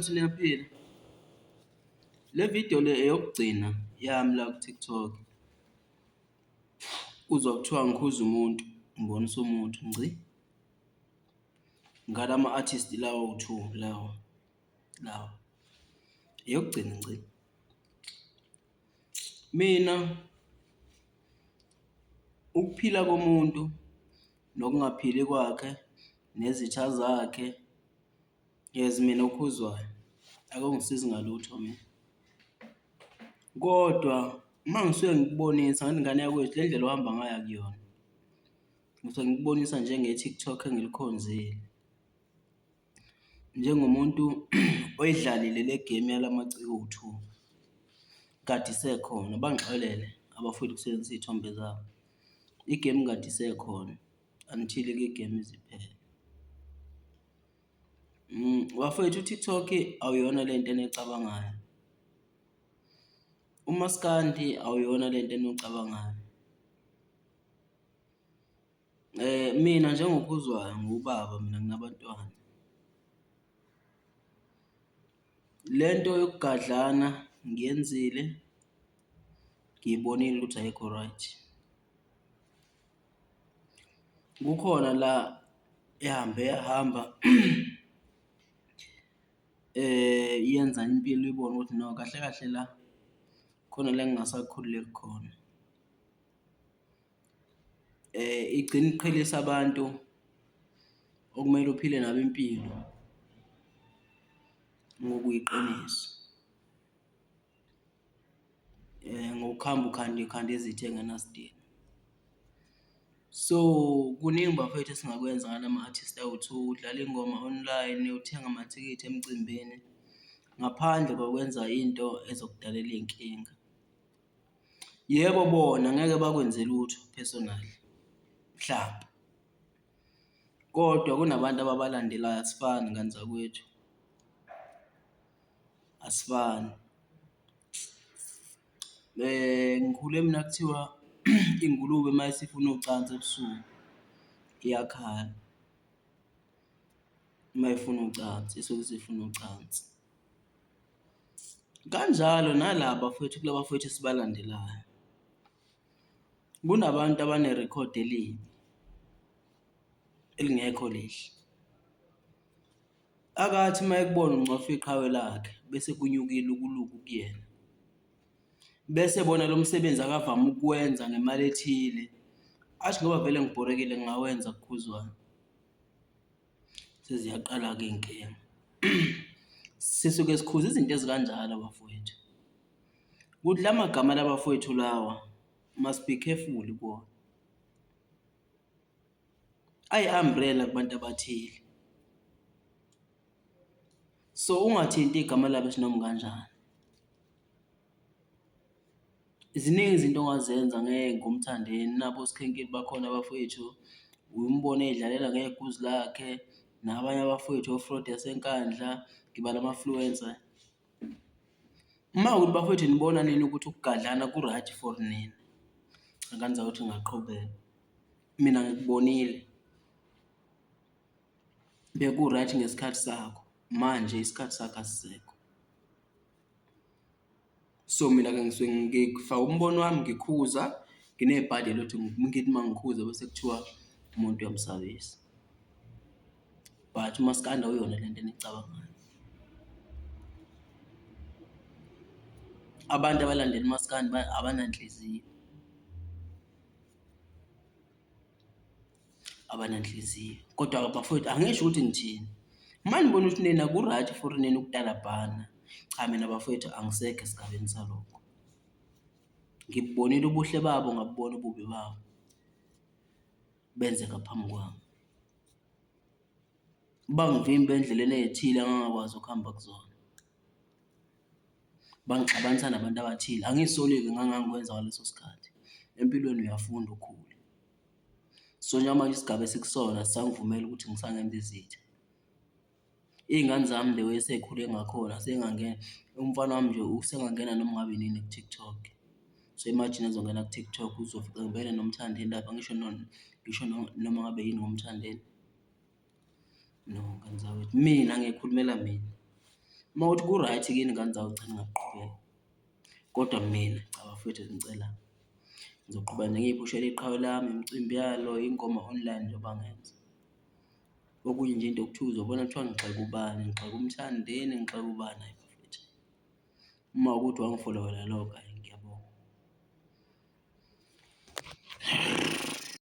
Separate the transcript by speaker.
Speaker 1: Bafowethu niyaphila? Le video le eyokugcina yami la ku-TikTok. Uzwa kuthiwa ngikhuza umuntu, ngibonisa umuntu, ngci. Ngala ma-artist lawa awu-two lawa, lawa. Eyokugcina ngci. Mina ukuphila komuntu nokungaphili kwakhe nezitha zakhe, yes mina oKhuzwayo akungisizi ngalutho mina. Kodwa uma ngisuke ngikubonisa ngithi ngane yakwethu le ndlela ohamba ngayo akuyona, ngisuke ngikubonisa njenge-TikTok engilikhonzile. Njengomuntu oyidlalile le game yalamaciko owu-two kade isekhona, bangixolele abafuna ukusebenzisa iy'thombe zabo. I-game kade isekhona until-ke i-game ize iphele. Bafowethu u-TikTok awuyona le nto eniyicabangayo. Umaskandi awuyona le nto eniyicabangayo. Mina njengoKhuzwayo ngiwubaba mina nginabantwana. Le nto yokugadlana ngiyenzile, ngiyibonile ukuthi ayikho right. Kukhona la ehambe yahamba yenza impilo ibone ukuthi no kahle kahle la khona la engingasakhululeki khona. Igcine iqhelisa abantu okumele uphile nabo impilo ngokuyiqiniso. Ngokuhamba ukhanda ukhanda izitha ey'ngenasidingo. So, kuningi bafowethu esingakwenza ngala ma-artist awu-two, udlala iy'ngoma online, uthenga amathikithi emcimbini, ngaphandle kokwenza into ezokudalela iy'nkinga. Yebo, bona ngeke bakwenze lutho personally, mhlampe kodwa kunabantu ababalandelayo asifani ngane zakwethu, asifani. Ngikhule mina kuthiwa ingulube uma isifuna ucansi ebusuku iyakhala, uma ifuna ucansi isuke isifuna ucansi. Kanjalo nala bafowethu kula bafowethu esibalandelayo, kunabantu abanerekhodi elibi, elingekho lihle. Akathi uma ekubona uncofa iqhawe lakhe bese kunyuka ilukuluku kuyena, bese ebona lo msebenzi akavame ukuwenza ngemali ethile, athi ngoba vele ngibhorekile ngingawenza kuKhuzwayo. Seziyaqala-ke iy'nkinga. Sisuke sikhuza izinto ezikanjalo bafowethu, ukuthi la magama la bafowethu lawa must be careful kuwona. Ayi-umbrella kubantu abathile. So, ungathinti igama labo isinoma kanjani. Ziningi izinto ongazenza ngoMthandeni nabo oSkhenkeli bakhona abafowethu, uye umbone ey'dlalela ngeguzu lakhe nabanye abafowethu oFrodd yaseNkandla, ngibala ama-fluencer. Uma kuwukuthi bafowethu nibona nina ukuthi ukugadlana ku-right for nina, cha ngane zakwethu ningaqhubeka. Mina ngikubonile, beku-right ngesikhathi sakho, manje isikhathi sakho asisekho. So, mina-ke ngisuke ngifake umbono wami ngikhuza, nginebhadi lokuthi ngithi uma ngikhuza bese kuthiwa umuntu uyamsabisa. But umaskandi awuyona le nto eniyicabangayo. Abantu abalandela umaskandi abananhliziyo, abananhliziyo. Kodwa-ke bafowethu angisho ukuthi ngithini, uma nibona ukuthi nina ku-right for nina ukutalabhana, cha mina bafowethu angisekho esigabeni salokho. Ngibubonile ubuhle babo, ngabubona ububi babo, benzeka phambi kwami. Bangivimba endleleni ey'thile engangakwazi ukuhamba kuzona. Bangixabanisa nabantu abathile, angiy'soli-ke ngangangikwenza ngaleso sikhathi. Empilweni uyafunda ukhule. So, njengamanje isigaba esikusona asisangivumeli ukuthi ngisangenza izitha. Iy'ngane zami the way esey'khule ngakhona sey'ngangena, umfana wami nje usengangena noma ngabe inini ku-TikTok. So, imagine ezongena ku-TikTok uzofica ngibhekene noMthandeni lapha ngisho ngisho noma ngabe yini ngoMthandeni. No, ngane zakwethu, mina ngiy'khulumela mina. Uma kuwukuthi ku-right kini ngane zakwethu cha ningaqhubeka, kodwa mina cha bafowethu ngicela ngizoqhubeka nje ngiy'phushele iqhawe lami, imicimbi yalo, iy'ngoma online njengoba ngenza. Okunye nje into ekuthiwa uzobona kuthiwa ngigxeka ubani, ngigxeka uMthandeni, ngigxeka ubani, hhayi bafethu. Uma kuwukuthi wangifolowela lokho, hhayi.